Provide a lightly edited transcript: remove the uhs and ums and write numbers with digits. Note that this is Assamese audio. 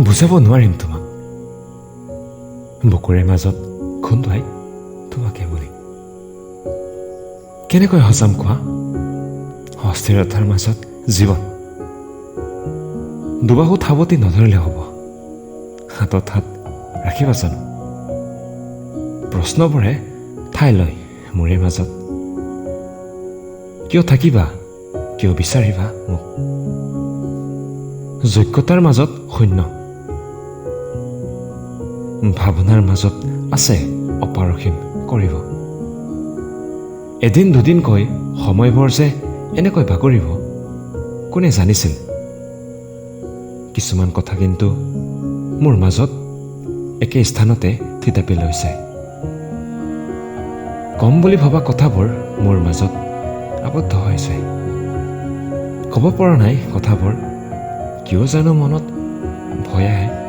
বুজাব নোৱাৰিম তোমাক, বুকুৰে মাজত খুন্দুৱাই তোমাকে বুলি। কেনেকৈ সজাম কোৱা অস্থিৰতাৰ মাজত জীৱন? দুবাহুত সাৱটি নধৰিলে হ'ব, হাতত হাত ৰাখিবা জানো? প্ৰশ্নবোৰে ঠাই লয় মোৰে মাজত। কিয় থাকিবা, কিয় বিচাৰিবা মোক? যোগ্যতাৰ মাজত শূন্য, ভাৱনাৰ মাজত আছে অপাৰসীম কৰিব। এদিন দুদিনকৈ সময়বোৰ যে এনেকৈ বাগৰিব, কোনে জানিছিল? কিছুমান কথা কিন্তু মোৰ মাজত একে স্থানতে থিতাপি লৈছে। কম বুলি ভবা কথাবোৰ মোৰ মাজত আবদ্ধ হৈছে। ক'ব পৰা নাই কথাবোৰ, কিয় জানো মনত ভয় আহে।